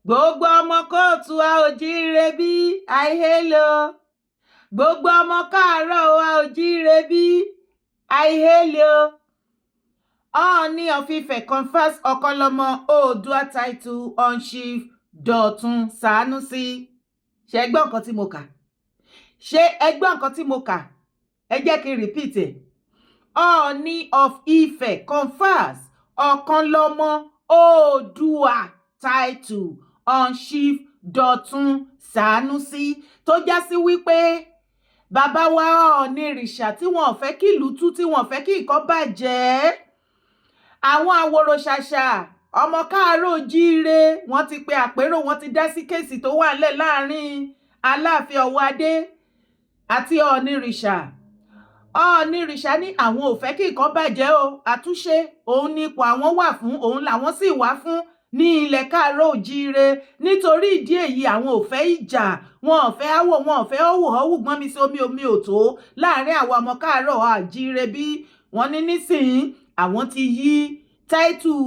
Gbogbo ọmọ kóòtù a ò jíire bí, I hail o. Gbogbo ọmọ káàárọ̀ a ò jíire bí, I hail o. Ọọ̀ni of Ife confers Ọ̀kànlọ́mọ Oòduà title on Chief Dọ̀tun Sanusi. Ṣé ẹ gbọ́ nǹkan tí mo kà? Ṣé ẹ gbọ́ nǹkan tí mo kà? Ẹ jẹ́ kí n repeat ẹ̀. Ọọ̀ni of Ife confers Ọ̀kànlọ́mọ Oòduà title on Chief Dọ̀tun Sanusi, tó já sí wípé bàbá wa Ọọ̀nirìṣà tí wọn ò fẹ́ kí ìlú tú, tí wọn ò fẹ́ kí nǹkan bàjẹ́, àwọn àwòrò ṣàṣà ọmọ káàárọ̀ ojíire, wọ́n ti pe àpérò, wọ́n ti dá sí case tó wà nílẹ̀ láàrin Aláàfin Ọ̀wọ́adé àti Ọọ̀nirìṣà. Ọọ̀nirìṣà ní àwọn ò fẹ́ kí nǹkan bàjẹ́ o, àtúnṣe òun ní ipò àwọn wà fún, òun làwọn sì wá fún ní ilẹ̀ káàárọ̀ òjíire. Nítorí ìdí èyí, àwọn ò fẹ́ ìjà, wọn ò fẹ́ áwọ̀, wọn ò fẹ́ ọ̀wọ̀ ọ̀wù gbọ́n mi sí omi omi ò tó láàrin àwọn ọmọ káàárọ̀ àjíire. Bí wọ́n ní nísìnyí, àwọn ti yí title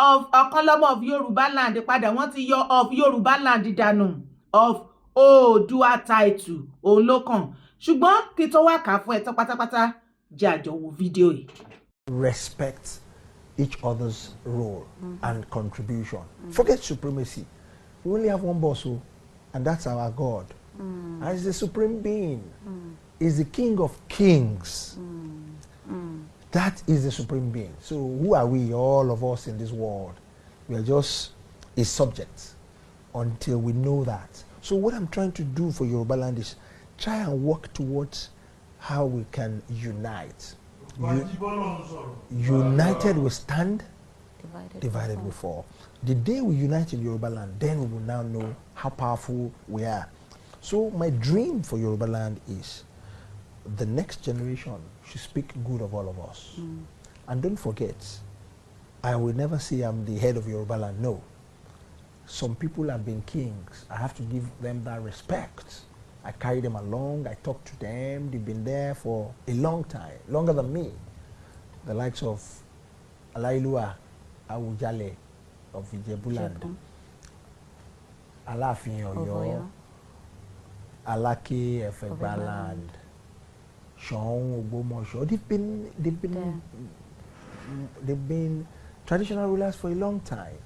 of Ọ̀kànlọ́mọ of Yorùbá land padà, wọ́n ti yọ of Yorùbá land dànù, of Oòduà title òun ló kàn. Ṣùgbọ́n kí tó wá kà á fún ẹ tán pátápátá, jẹ́ àjọ wo fídíò yìí. Respect each other's role and contribution. Forget supremacy. We only have one boss, oh, and that's our God. And he's the supreme being. He's the King of kings. That is the supreme being. So who are we, all of us in this world? We are just his subjects until we know that. So what I'm trying to do for Yoruba land is try and work towards how we can unite. United we stand, divided, divided we fall. The day we unite in Yoruba land, then we will now know how powerful we are. So my dream for Yoruba land is the next generation should speak good of all of us. And don't forget, I will never say I'm the head of Yoruba land. No. Some people have been kings. I have to give them that respect. I carry them along. I talk to them. They've been there for a long time, longer than me. The likes of Alayeluwa Awujale of Ijebuland, Ijebu. Aláàfin Of Ọ̀yọ́, Ọ̀yọ́. Aláké Of of Egbaland. Egbaland, Ṣọ̀ún Ògbómọ̀ṣọ́. They've been There. They've been traditional rulers for a long time.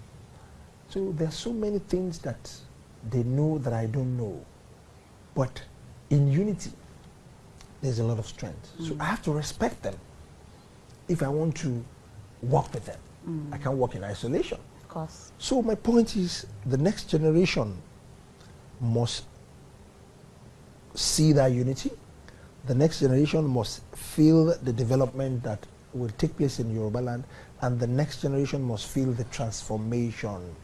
So there's so many things that they know that I don't know. But in unity, there's a lot of strength. So I have to respect them if I want to work with them. I can't work in isolation. Of course. So my point is the next generation must see that unity. The next generation must feel the development that will take place in Yoruba land, and the next generation must feel the transformation.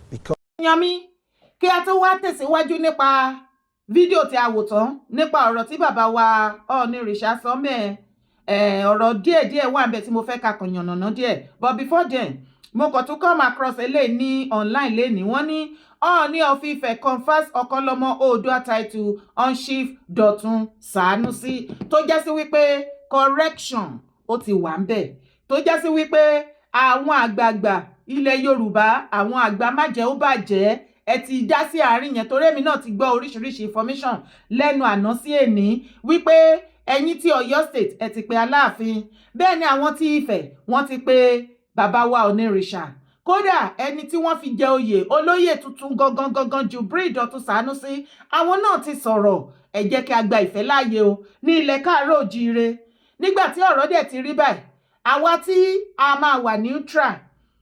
Because Yan mi, kí a tó wá tẹ̀síwájú nípa fídíò tí a wò tán, nípa ọ̀rọ̀ tí bàbá wa Ọọ̀nirìṣà sọ mẹ́ẹ̀ ẹ̀, ọ̀rọ̀ díẹ̀díẹ̀ wà níbẹ̀ tí mo fẹ́ ka kàn yànnàná díẹ̀. But before then, mo kàn tún come across eléyìí ní online lẹ́nìí. Wọ́n ní Ọọ̀ni of Ife confers Ọ̀kànlọ́mọ Oòduà title on Chief Dọ̀tun Sanusi, tó já sí wípé correction ó ti wà ń bẹ̀, tó já sí wípé àwọn àgbààgbà ilẹ̀ Yorùbá, àwọn àgbà májẹ̀ ó bàjẹ́, ẹ ti dá sí àárín yẹn, torí èmi náà ti gbọ́ oríṣiríṣi information lẹ́nu àná sí èní wípé ẹ̀yin tí Ọ̀yọ́ State, ẹ ti pe Aláàfin, bẹ́ẹ̀ ni àwọn tí Ifẹ̀, wọ́n ti pe bàbá wa Onírìṣà. Kódà ẹni tí wọ́n fi jẹ oyè olóyè tuntun gangan gangan, Jubril Dọ̀tun Sanusi, àwọn náà ti sọ̀rọ̀. Ẹ jẹ́ kí a gba ìfẹ́ láàyè o ní ilẹ̀ káàárọ̀ òjíire. Nígbà tí ọ̀rọ̀ dẹ̀ ti rí báyìí, àwa tí a máa wà neutral,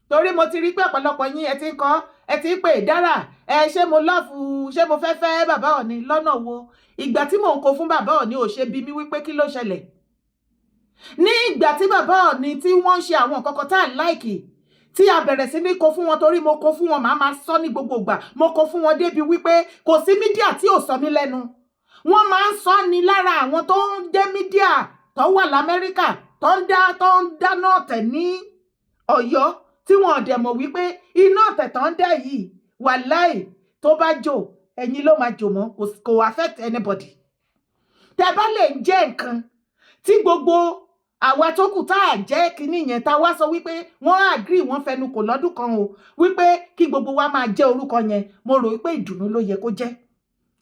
torí mo ti rí pé ọ̀pọ̀lọpọ̀ yín, ẹ ti ń kọ́, ẹ ti ń pè dára ẹ, ṣé mo love, ṣé mo fẹ́ fẹ́ bàbá Ọ̀ní lọ́nà wo? Ìgbà tí mò ń kó fún bàbá Ọ̀ní, ò ṣe bí mi wípé kí ló ṣẹlẹ̀ ní ìgbà tí bàbá Ọ̀ní tí wọ́n ń ṣe àwọn nǹkan kan tá à like, tí a bẹ̀rẹ̀ sí ní kó fún wọn, torí mo kó fún wọn, màá máa sọ ní gbogbo ìgbà, mo kó fún wọn débi wípé kò sí media tí ò sọ mí lẹ́nu. Wọ́n máa ń sọ ní lára àwọn tó ń jẹ́ media tó wà l'Amẹ́ríkà, tó ń dáná ọ̀tẹ̀ ní Ọ̀yọ́, tí wọn ò dẹ̀ mọ̀ wípé iná ọ̀tẹ̀ tó ń dá yìí, wàláì, tó bá jò, ẹ̀yin ló máa jò mọ́, kò affect anybody. Tẹ́ bá lè jẹ́ nǹkan tí gbogbo Àwa tó kù tá a jẹ́ kínní yẹn, tá a wá sọ wípé wọ́n agree, wọ́n fẹnu kò lọ́dún kan o, wípé kí gbogbo wa máa jẹ́ orúkọ yẹn, mo rò wípé ìdùnnú ló yẹ kó jẹ́.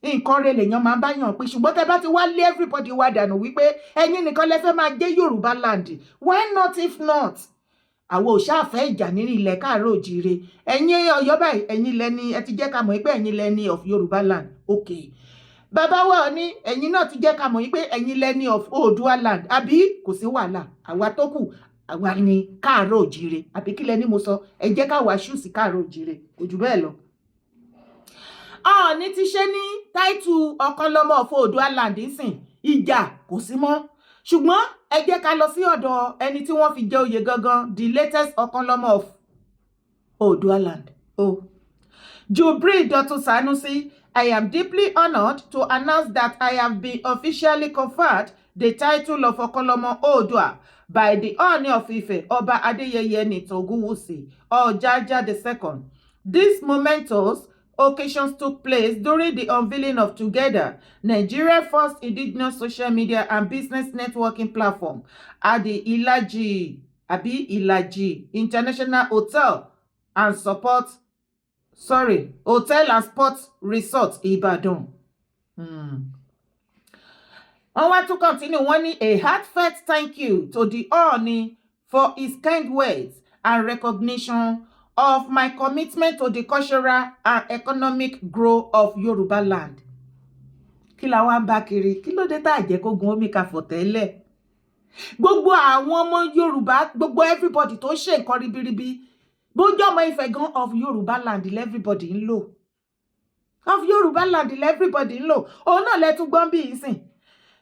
Nǹkan rẹ̀ lèèyàn máa ń bá yàn pé, ṣùgbọ́n tẹ́ bá ti wá lé everybody wá dànù wípé ẹ̀yin nìkan lẹ fẹ́ máa jẹ́ Yorùbá land, why not? If not, àwọn ò ṣáàfẹ́ ìjà nínú ilẹ̀ káàárọ̀ òjíire. Ẹ̀yin Ọ̀yọ́ báyìí, ẹ̀yin lẹni ẹ ti jẹ́ ká mọ̀ pé ẹ̀yin lẹni of Yorùbá land. Okay, bàbá wa ní ẹ̀yin náà ti jẹ́ ká mọ̀ pé ẹ̀yin lẹni of Oòduà land, àbí? Kò sí wàhálà. Àwa tó kù, àwa ni káàárọ̀ òjíire, àbí kí lẹni mo sọ? Ẹ jẹ́ káwa ṣùsì káàárọ̀ òjíire, kò jù bẹ́ẹ̀ lọ. Ọọ̀ni ti ṣe ní title Ọ̀kanlọ́mọ of Oòduà land sìn, ìjà kò sí mọ́. Ṣùgbọ́n ẹ jẹ́ ká lọ sí ọ̀dọ̀ ẹni tí wọ́n fi jẹ oyè gangan, the latest Ọ̀kanlọ́mọ of Oòduà land oh. Jubril Dọ̀tun Sanusi, "I am deeply honoured to announce that I have been officially conferred the title of Ọ̀kanlọ́mọ Oòduà by the Ooni of Ife, Ọba Adeyeye Enitan Ogunwusi Ojaja II. This momentous occasions took place during the unveiling of Together, Nigeria's first indigenous social media and business networking platform at the Ilaji, abi Ilaji International Hotel and Support, sorry, Hotel and Sports Resort, Ibadan." Wọ́n wá tún continue, wọ́n ní, "A heartfelt thank you to the Ooni for his kind words and recognition of my commitment to the cultural and economic growth of Yoruba land." Kí la wá ń bá kiri? Kí ló dé tá a jẹ́ kó gun omi ká fọ̀ tẹ́lẹ̀? Gbogbo àwọn ọmọ Yorùbá, gbogbo everybody tó ṣe nǹkan ribiribi, bójú ọmọ Ifẹ̀ gan, of Yorùbá land everybody ń lò, of Yorùbá land everybody ń lò. Òun náà lẹ́tún gbọ́n bí ìsìn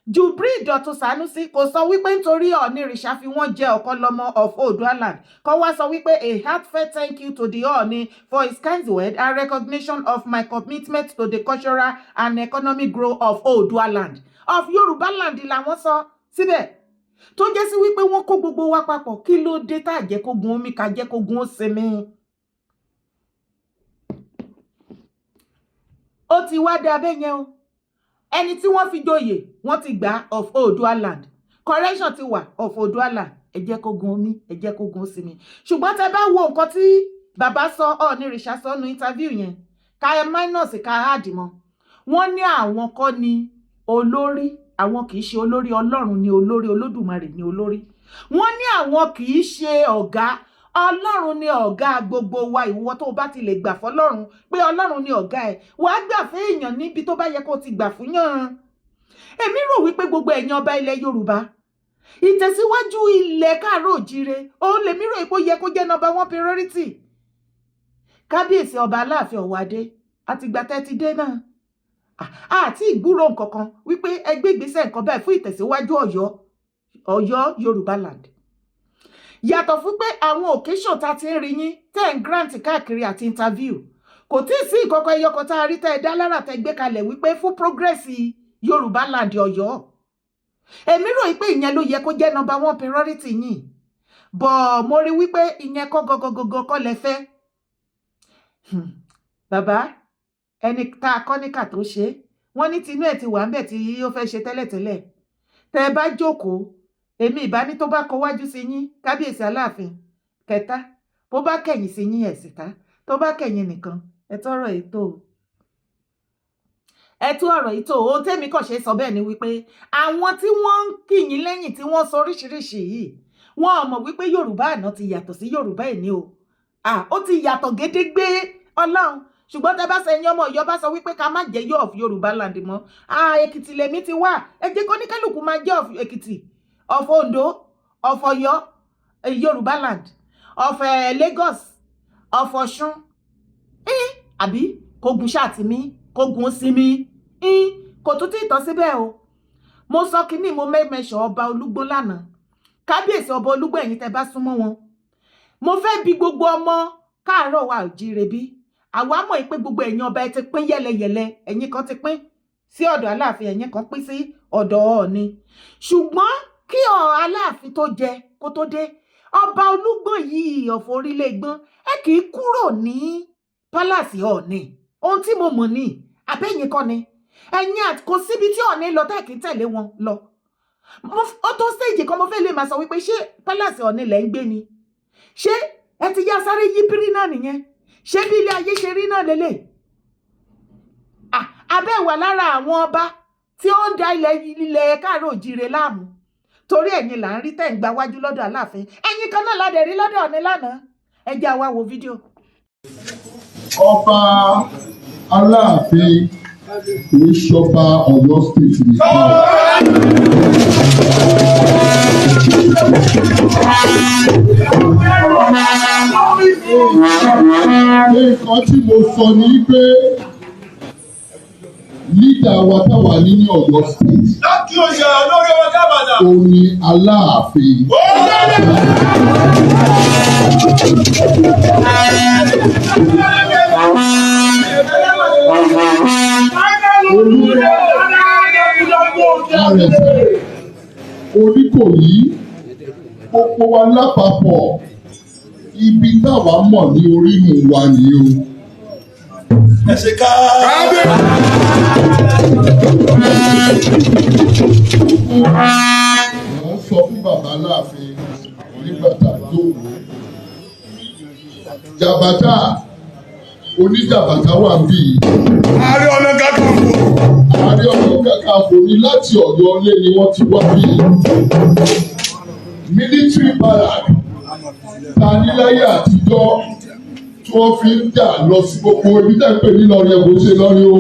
Jubril Dọ̀tun Sanusi kò sọ wípé nítorí Ọ̀nìrìṣà fi wọ́n jẹ́ Ọ̀kanlọ́mọ of Oòduà land, kọ́ wá sọ wípé, "A heartfelt thank you to the Ọọ̀ni for his kind word and recognition of my commitment to the cultural and economic growth of Oòduà land." Of Yorùbá land làwọn sọ síbẹ̀, tó jẹ́ sí wípé wọ́n kó gbogbo wa papọ̀. Kí ló dé tá a jẹ́ kó gun omi, ká jẹ́ kó gun ó sinmi? Ó ti wá dé abẹ́ yẹn o. Ẹni tí wọ́n fi joyè, wọ́n ti gbà of Oòduà land, correction ti wà of Oòduà land. Ẹ jẹ́ kó gun omi, ẹ jẹ́ kó gun sinmi. Ṣùgbọ́n tẹ bá wo nǹkan tí bàbá sọ, Ọọ̀nìrìṣà sọ nu interview yẹn, ká ẹ minus ká add mọ́, wọ́n ní àwọn kọ́ ni olórí, àwọn kì í ṣe olórí, Ọlọ́run ni olórí, Olódùmarè ni olórí. Wọ́n ní àwọn kì í ṣe ọ̀gá, Ọlọ́run ni ọ̀gá gbogbo wa. Ìwọ tó bá ti lè gbà fọlọ́run pé Ọlọ́run ni ọ̀gá ẹ̀, wàá gbà fún èèyàn níbi tó bá yẹ kó ti gbà fún yàn. Èmi rò wípé gbogbo ẹ̀yin ọba ilẹ̀ Yorùbá, ìtẹ̀síwájú ilẹ̀ káàárọ̀ òjíire òun lèmi rò pé ó yẹ kó jẹ́ number one priority. Kábíyèsí Ọba Aláàfin Ọ̀wádé, àtìgbà tẹ́ ti dé náà, àti ìgbúrò nǹkan kan wípé ẹgbẹ́ ìgbésẹ̀ nǹkan báyìí fún ìtẹ̀síwájú Ọ̀yọ́, Ọ̀yọ́ Yorùbá land, yàtọ̀ fún pé àwọn occasion tá ti ń rí yín tẹ́ ń grant káàkiri àti interview. Kò tí ì sí ìkọ̀kọ̀ ẹyọkọ̀ tá a rí tẹ́ ẹ dá lára tẹ́ gbé kalẹ̀ wípé fún progress Yorùbá land, Ọ̀yọ́. Èmi rò pé ìyẹn ló yẹ kó jẹ́ number one priority yín, bọ̀ mo rí wípé ìyẹn kọ́ gọgọgọgọ kọ́ lẹ fẹ́. Bàbá ẹni tá a kọ́ níkà tó ṣe, wọ́n ní tinú ẹ̀ ti wà ń bẹ̀ tí ó fẹ́ ṣe tẹ́lẹ̀tẹ́lẹ̀. Tẹ́ ẹ bá jókòó, èmi ìbá ní tó bá kọ wájú sí yín, kábíyèsí Aláàfin kẹta, bó bá kẹ̀yìn sí yín, ẹ̀ sì ká tó bá kẹ̀yìn nìkan, ẹ tọrọ ètò, ẹ tú ọ̀rọ̀ yìí tó. Ohun tẹ́mi kàn ṣe sọ bẹ́ẹ̀ ni wípé àwọn tí wọ́n ń kì yín lẹ́yìn, tí wọ́n sọ oríṣiríṣi yìí, wọn ò mọ̀ wípé Yorùbá àná ti yàtọ̀ sí Yorùbá èní o. Ó ti yàtọ̀ gédégbé, Ọlọ́run. Ṣùgbọ́n tẹ bá sọ, ẹ̀yin ọmọ Ọ̀yọ́ bá sọ wípé ká má jẹ́ yọ of Yorùbá land mọ́, Èkìtì lèmi ti wá, ẹ jẹ́ kó ní kálukú máa jẹ́ of Èkìtì, of Ondo, of Ọ̀yọ́, Yorùbá land, of Lagos, of Ọ̀ṣun, àbí kógun ṣáà ti mí, kógun sí mi, kò tún tí ì tán síbẹ̀ o. Mo sọ kínní, mo mẹ́mẹ́sọ̀ Ọba Olúgbọ́n lánàá, kábíyèsí Ọba Olúgbọ́n. Ẹ̀yin tẹ́ bá súnmọ́ wọn, mo fẹ́ bi gbogbo ọmọ káàárọ̀ wa òjíire bí àwa mọ̀ pé gbogbo ẹ̀yin ọba ẹ ti pín yẹ́lẹyẹ̀lẹ. Ẹ̀yin kan ti pín sí ọ̀dọ̀ Aláàfin, ẹ̀yin kan pín sí ọ̀dọ̀ Ọọ̀ni. Ṣùgbọ́n kí ọ̀ Aláàfin tó jẹ kó tó dé, Ọba Olúgbọ́n yìí ọ̀fọ̀ orílẹ̀ gbọ́n, ẹ kì í kúrò ní palace Ọọ̀ni. Ohun tí mo mọ̀ ní abẹ́yìn kọ́ ni ẹ̀yin àti kò síbi tí Ọọ̀ni lọ tẹ́ kì í tẹ̀lé wọn lọ. Ó tó stage kan, mo fẹ́ lè máa sọ wípé, ṣé palace Ọ̀ọ̀ni lẹ̀ ń gbé ni? Ṣé ẹ ti yá sáré yí bírí náà nìyẹn? Ṣé bí ilé ayé ṣe rí náà lélẹ̀? Abẹ́ wà lára àwọn ọba tí ó ń da ilẹ̀ káàárọ̀ òjíire láàmú, torí ẹ̀yin là ń rí tẹ̀ ń gba wájú lọ́dọ̀ Aláàfin. Ẹ̀yin kan náà ládẹ̀ rí lọ́dọ̀ Ọ̀ọ̀ni lánàá. Ẹ jẹ́ àwa wo fídíò. Ọba Aláàfin kì í ṣọba Ọ̀yọ́ State nìkan. Nǹkan tí mo sọ ni pé leader wa táwa ní Ọ̀yọ́ State, Láti òṣà lórí ọmọ kábàdà. òun ni Aláàfin. Olúwa Àrẹ̀sà Oníkòyí, gbogbo wa lápapọ̀, ibi táwa mọ̀ ní orírun wa ni o. Ẹ ṣe ká. Mo ń sọ fún bàbá Aláàfin nígbà tá a jókòó. Jàbàtà, oníjàbàtà wà bí. Ààrẹ Ọ̀nà Kakanfò. Ààrẹ Ọ̀nà Kakanfò ní láti Ọ̀yọ́ ilé ni wọ́n ti wá bí. Military barrack ta ní láyé àtijọ́ tí wọ́n fi ń jà lọ sí gbogbo ibi tẹ́ ń pè ní Ìlọrin, ẹ̀ kò ṣe lọ́rin o.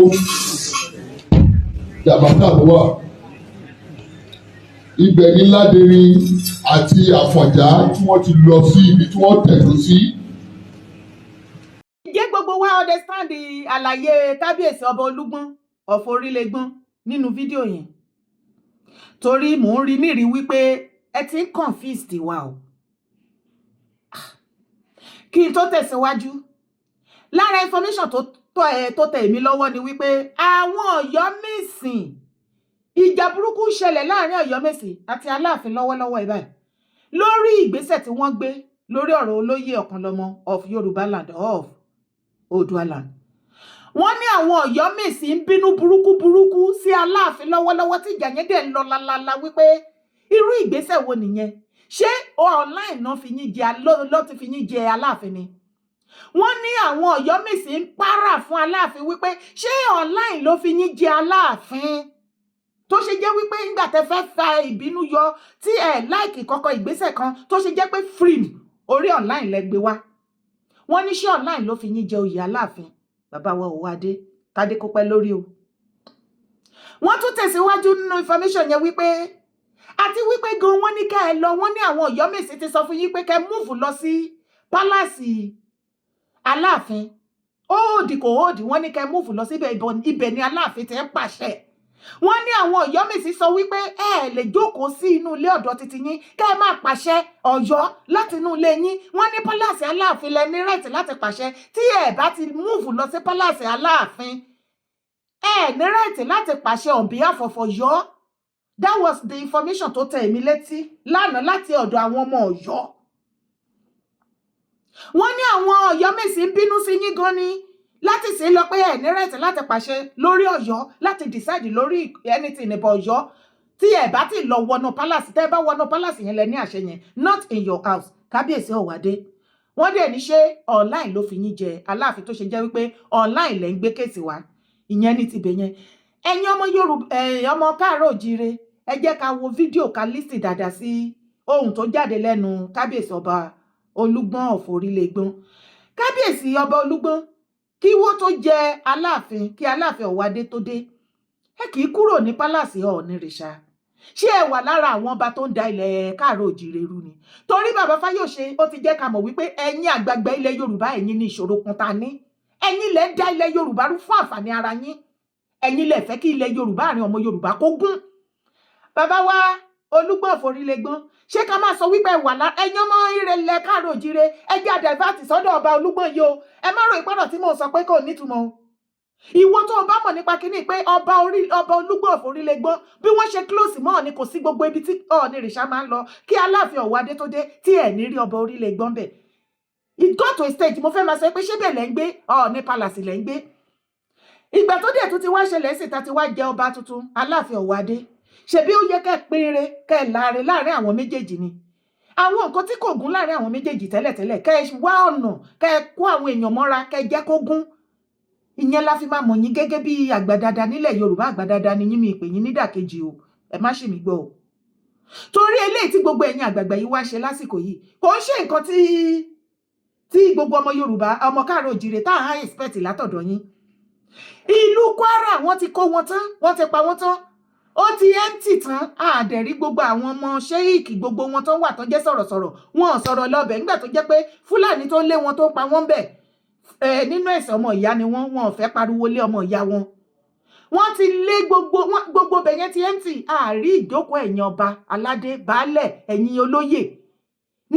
Jàbàtà ló wà. Ibẹ̀ ní Ládẹrin àti Àfọ̀njá tí wọ́n ti lọ sí ibi tí wọ́n tẹ̀dó sí. Ǹjẹ́ gbogbo wa understand àlàyé kábíyèsí ọba Olúgbọ́n of Orílẹ̀gbọ́n nínú fídíò yẹn? Torí mò ń rí nírí wípé ẹ ti ń confused wa o. Kí n tó tẹ̀síwájú, lára information tó tọ́ ẹ tó tẹ̀ mí lọ́wọ́ ni wípé àwọn Ọ̀yọ́mèsì, ìjà burúkú ṣẹlẹ̀ láàrin Ọ̀yọ́mèsì àti Aláàfin lọ́wọ́lọ́wọ́ ẹ̀ báyìí lórí ìgbésẹ̀ tí wọ́n gbé lórí ọ̀rọ̀ olóyè Ọ̀kànlọ́mọ of Yorùbá land, of Oòduà land. Wọ́n ní àwọn Ọ̀yọ́mèsì ń bínú burúkú burúkú sí Aláàfin lọ́wọ́lọ́wọ́, tí ìjà yẹn dẹ̀ ń lọ lálálá, wípé irú ìgbésẹ̀ wo nìyẹn? Ṣé online náà fi yín jẹ ló ti fi yín jẹ Aláàfin ni? Wọ́n ní àwọn Ọ̀yọ́mèsì ń párà fún Aláàfin wípé, ṣé online ló fi yín jẹ Aláàfin, tó ṣe jẹ́ wípé nígbà tẹ́ fẹ́ fa ìbínú yọ tí ẹ like kọ́kọ́ ìgbésẹ̀ kan, tó ṣe jẹ́ pé free orí online lẹ gbé wá? Wọ́n ní ṣé online ló fi yín jẹ oyè Aláàfin? Bàbá wa Òwádé, kádé kó pẹ́ lórí o. Wọ́n tún tẹ̀síwájú nínú information yẹn wípé, àti wípé gan, wọ́n ní ká ẹ lọ, wọ́n ní àwọn Ọ̀yọ́mèsì ti sọ fún yín pé kẹ́ move lọ sí palace Aláàfin. Óòdì kò óòdì, wọ́n ní kẹ́ move lọ síbẹ̀, ibẹ̀ ni Aláàfin ti ń pàṣẹ. Wọ́n ní àwọn Ọ̀yọ́mèsì sọ wípé ẹ lè jókòó sí inú ilé ọ̀dọ̀ titi yín kẹ́ ẹ máa pàṣẹ Ọ̀yọ́ láti inú ilé yín. Wọ́n ní palace Aláàfin lẹ ní right láti pàṣẹ. Tí ẹ bá ti move lọ sí palace Aláàfin, ẹ ní right láti pàṣẹ on behalf of Ọ̀yọ́. That was the information tó tẹ̀ mí létí lánàá láti ọ̀dọ̀ àwọn ọmọ Ọ̀yọ́. Wọ́n ní àwọn Ọ̀yọ́mèsì ń bínú sí yín gan ni láti sí lọ pé ẹ ní right láti pàṣẹ lórí Ọ̀yọ́, láti decide lórí anything about Ọ̀yọ́, tí ẹ bá ti lọ wọnú palace. Tẹ́ ẹ bá wọnú palace yẹn lẹ ní àṣẹ yẹn, not in your house. Kábíyèsí Ọ̀wádé, wọ́n dẹ̀ ní ṣé online ló fi yín jẹ Aláàfin, tó ṣe jẹ́ wípé online lẹ́ ń gbé case wá? Ìyẹn ní tibẹ̀ yẹn. Ẹ̀yin ọmọ Yorùbá, ọmọ káàárọ̀ òjíire, ẹ jẹ́ ká wo fídíò, ká listen dáadáa sí ohun tó jáde lẹ́nu kábíyèsí ọba Olúgbọ́n of Orílẹ̀gbọ́n. Kábíyèsí ọba Olúgbọ́n, kí wọ́n tó jẹ Aláàfin, kí Aláàfin Ọ̀wádé tó dé, ẹ kì í kúrò ní palace Ọ̀ọ̀nìrìṣà. Ṣé ẹ wà lára àwọn ọba tó ń da ilẹ̀ káàárọ̀ òjìrè rú ni? Torí bàbá Fáyọ̀ṣe ó ti jẹ́ ká mọ̀ wípé ẹ̀yin àgbààgbà ilẹ̀ Yorùbá, ẹ̀yin ní ìṣòro kan ta ní. Ẹ̀yin lẹ ń da ilẹ̀ Yorùbá rú fún àǹfààní ara yín. Ẹ̀yin lẹ fẹ́ kí ilẹ̀ Yorùbá, àárín ọmọ Yorùbá kó gún. Bàbá wa Olúgbọ́n Àforílẹ̀gbọ́n, ṣé ká máa sọ wípé wà lá ẹ̀yin ọmọ ìrẹ̀lẹ̀ káàárọ̀ òjìrè? Ẹ jẹ́ divert sọ́dọ̀ ọba Olúgbọ́n yìí o. Ẹ má rò ìpọ́nà tí mò ń sọ pé kò nítumọ̀ o. Ìwọ tó o bá mọ̀ nípa kínní pé ọba orí ọba Olúgbọ́n Àforílẹ̀gbọ́n, bí wọ́n ṣe close mọ́ ni kò sí gbogbo ibi tí Ọ̀ọ̀nìrìṣà máa ń lọ kí Aláàfin Ọ̀wádé tó dé tí ẹ̀ ní rí ọba Orílẹ̀gbọ́n bẹ̀. It got to a stage, mo fẹ́ máa sọ pé ṣé bẹ́ẹ̀ lẹ́ ń gbé? Ọ̀ọ̀ni palace lẹ́ ń gbé. Ìgbà tó dẹ̀ tún ti wá ṣẹlẹ̀ sí ta ti wá jẹ ọba tuntun, Aláàfin Ọ̀wádé. Ṣebí ó yẹ kẹ́ pinre, kẹ́ láre láàrin àwọn méjèèjì ni. Àwọn nǹkan tí kò gún láàrin àwọn méjèèjì tẹ́lẹ̀tẹ́lẹ̀, kẹ́ wá ọ̀nà kẹ́ kó àwọn èèyàn mọ́ra, kẹ́ jẹ́ kó gún. Ìyẹn la fi máa mọ̀ yín gẹ́gẹ́ bí àgbà dáadáa nílẹ̀ Yorùbá. Àgbà dáadáa ni yín, mi ìpè yín nídàkejì o, ẹ má ṣì mí gbọ́ o. Torí eléyìí tí gbogbo ẹ̀yin àgbààgbà yìí wá ṣe lásìkò yìí, kò ń ṣe nǹkan tí gbogbo ọmọ Yorùbá, ọmọ káàárọ̀ òjìrè tá à ń expect látọ̀dọ̀ yín. Ìlú Kwara, wọ́n ti kó wọn tán, wọ́n ti pa wọ́n tán, ó ti empty tán. Àdẹ̀rí gbogbo àwọn ọmọ sheik, gbogbo wọn tó wà tó jẹ́ sọ̀rọ̀sọ̀rọ̀, wọn ò sọ̀rọ̀ lọ́bẹ̀ nígbà tó jẹ́ pé Fúlàní tó lé wọn, tó ń pa wọ́n bẹ̀ nínú ẹ̀sìn, ọmọ ìyá ni wọ́n. Wọn ò fẹ́ pariwo lé ọmọ ìyá wọn. Wọ́n ti lé gbogbo wọn, gbogbo bẹ̀ yẹn ti empty. Àárí ìjókòó ẹ̀yin ọba aládé, baálẹ̀, ẹ̀yin olóyè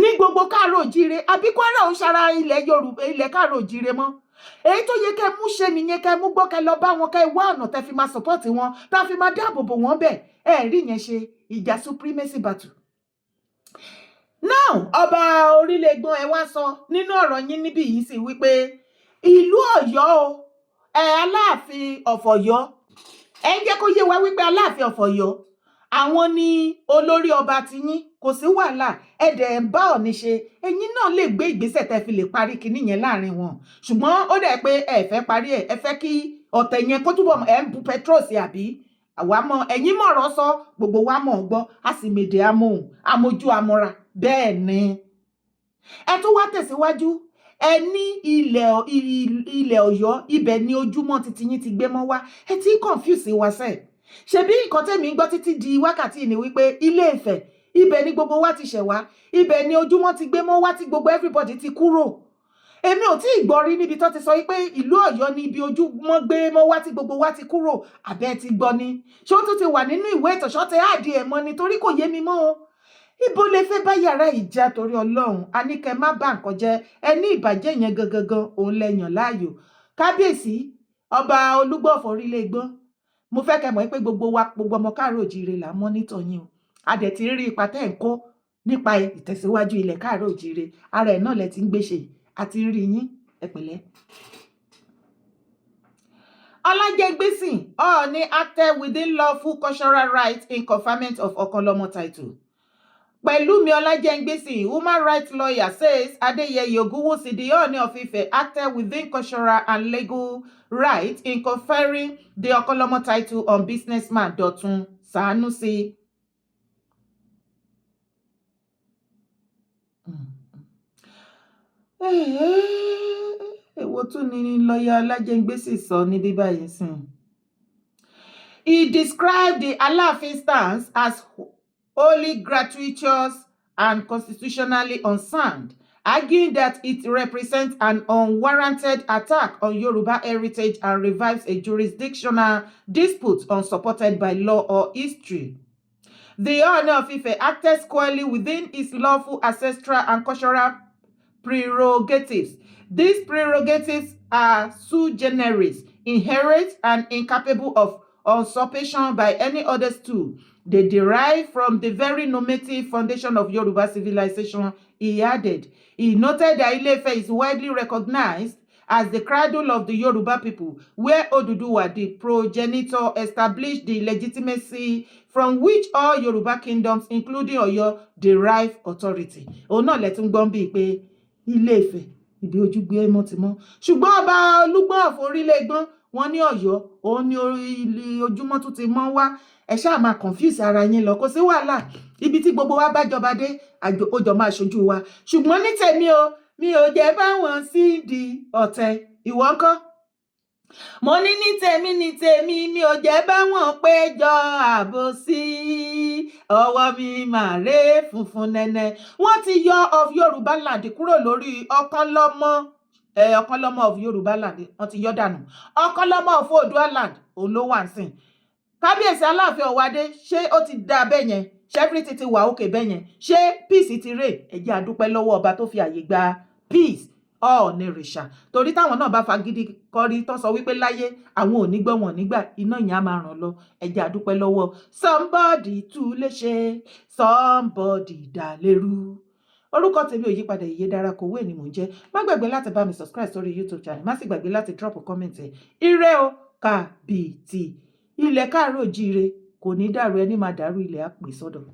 ní gbogbo káàárọ̀ òjíire. Àbí Kwara ò ń ṣara ilẹ̀ Yorùbá, ilẹ̀ káàárọ̀ òjíire mọ́? Èyí tó yẹ kẹ́ mú ṣe nìyẹn. Kẹ́ mú gbọ́, kẹ́ lọ bá wọn, kẹ́ wá ọ̀nà tẹ́ fi máa support wọn, tá fi máa dáàbò bò wọ́n bẹ̀. Ẹ rí yẹn ṣe ìjà supremacy battle. Now, ọba Orílẹ̀-Ègbọ́n, ẹ wá sọ nínú ọ̀rọ̀ yín níbí yìí sí wípé ìlú Ọ̀yọ́ o, ẹ Aláàfin of Ọ̀yọ́, ẹ ń jẹ́ kó yé wa wípé Aláàfin of Ọ̀yọ́, àwọn ni olórí ọba tiyín. Kò sí wàhálà, ẹ dẹ̀ ń bá Ọ̀ní ṣe. Ẹ̀yin náà lè gbé ìgbésẹ̀ tẹ́ fi lè parí kinní yẹn láàrin wọn, ṣùgbọ́n ó dẹ̀ pé ẹ fẹ́ parí ẹ̀, ẹ fẹ́ kí ọ̀tẹ̀ yẹn kó túbọ̀ ẹ̀ ń bu petrol sí. Àbí àwa mọ̀, ẹ̀yin mọ̀rọ̀ sọ, gbogbo wa mọ̀ gbọ́, a sì mèdè amóhùn amójú amọ́ra. Bẹ́ẹ̀ ni ẹ tún wá tẹ̀síwájú, ẹ ní ilẹ̀ Ọ̀yọ́, ibẹ̀ ni ojúmọ́ titi yín ti gbé mọ́ wá. Ẹ ti ń confuse wa sẹ́ẹ̀. Ṣebí nǹkan tẹ̀mí ń gbọ́ títí di wákàtí ni wípé Ilé Ifẹ̀, ibẹ̀ ni gbogbo wa ti ṣẹ̀ wá, ibẹ̀ ni ojúmọ́ ti gbé mọ́ wá tí gbogbo everybody ti kúrò. Èmi ò tí ì gbọ́ rí níbi tó ti sọ wípé ìlú Ọ̀yọ́ ni ibi ojúmọ́ gbé mọ́ wá tí gbogbo wa ti kúrò. Àbẹ́ ti gbọ́ ni? Ṣé ó tún ti wà nínú ìwé ìtọ̀ṣọ́ tẹ àdì ẹ̀ mọ́ ni? Torí kò yé mi mọ́ o. Ibo lè fẹ́ bá yàrá ìjà? Torí Ọlọ́run, a ní kẹ́ má bà nǹkan jẹ́. Ẹ ní ìbàjẹ́ yẹn gangan gan òun lẹ́yàn láàyò. Kábíyèsí, ọba Olúgbọ̀fọ̀ Orílẹ̀-Ègbọ́n, mo fẹ́ kẹ́ mọ̀ pé gbogbo wa, gbogbo ọmọ káàárọ̀ òjíire là ń monitor yín o. A dẹ̀ ti rí ipa tẹ́ ẹ̀ ń kó nípa ìtẹ̀síwájú ilẹ̀ káàárọ̀ òjíire. Ara ẹ̀ náà lẹ ti ń gbéṣe, àti rí yín. Ẹ pẹ̀lẹ́. Ọlájẹ́ngbèsì, Ọọ̀ni acted within lawful cultural rights in conferment of Ọ̀kanlọ́mọ title. Pẹ̀lúmi Ọlájẹ́ngbèsì, human rights lawyer, says Adeyeye Ogunwusi, the Ooni of Ife, acted within cultural and legal rights in conferring the Ọ̀kanlọ́mọ title on businessman Dọ̀tun Sanusi. Èwo tún ni lọ́ọ̀yà Ọlájẹ́ngbèsì sọ níbí báyìí sìn? He described the Alaafin stance as wholly gratuitous and constitutionally unsound, arguing that it represents an unwarranted attack on Yoruba heritage and revives a jurisdictional dispute unsupported by law or history. The Ooni of Ife acted squarely within his lawful ancestral and cultural prerogatives. These prerogatives are sui generis, inherent and incapable of usurpation by any other stool. They derive from the very normative foundation of Yoruba civilization, he added. He noted that Ile-Ife is widely recognized as the cradle of the Yoruba people, where Oduduwa, the progenitor, established the legitimacy from which all Yoruba kingdoms, including Oyo, derive authority. Òun náà lẹ tún gbọ́n bíi pé Ilé-Ifẹ̀ ibi ojú gbé mọ́ ti mọ́, ṣùgbọ́n ọba Olúgbọ́n Àforílẹ̀gbọ́n wọn ní Ọ̀yọ́ òun ní ojúmọ́ tún ti mọ́ wá. Ẹ ṣáà máa confuse ara yín lọ, kò sí wàhálà. Ibi tí gbogbo wa bá jọba dé, ó jọ máa ṣojú wa. Ṣùgbọ́n ní tèmi o, mi ò jẹ́ báwọn sí di ọ̀tẹ̀. Ìwọ ńkọ́? Mo ní ní tèmi, ní tèmi, mi ò jẹ́ báwọn péjọ àbòsí. Ọwọ́ mi máa ré funfun nẹ́nẹ́. Wọ́n ti yọ of Yorùbá land kúrò lórí Ọ̀kanlọ́mọ. Ọ̀kanlọ́mọ of Yorùbá land, wọ́n ti yọ dànù. Ọ̀kanlọ́mọ of Oòduà land, òun ló wà ń sìn. Kábíyèsí Aláàfin Ọ̀wádé, ṣé ó ti dá bẹ́ẹ̀ yẹn? Ṣé everything ti wà òkè bẹ́ẹ̀ yẹn? Ṣé peace ti rè? Ẹ jẹ́ a dúpẹ́ lọ́wọ́ ọba tó fi àyè gba peace, Ọ̀ọ̀nìrìṣà, torí táwọn náà bá fagídí kọrí tó sọ wípé láyé àwọn ò ní gbọ́, wọn nígbà iná yẹn á máa ràn lọ. Ẹ jẹ́ a dúpẹ́ lọ́wọ́ somebody tún lè ṣe somebody dà lérú. Orúkọ tèmi ò yípadà, Ìyè Dára Kòwé ni mò ń jẹ́. Má gbàgbé láti bá mi subscribe sórí YouTube channel, má sì gbàgbé láti drop comment ẹ. Ire o, kàbìtì, ilẹ̀ káàárọ̀ òjíire. Kò ní dàrú, ẹni máa dàrú ilẹ̀ á pè sọ́dọ̀.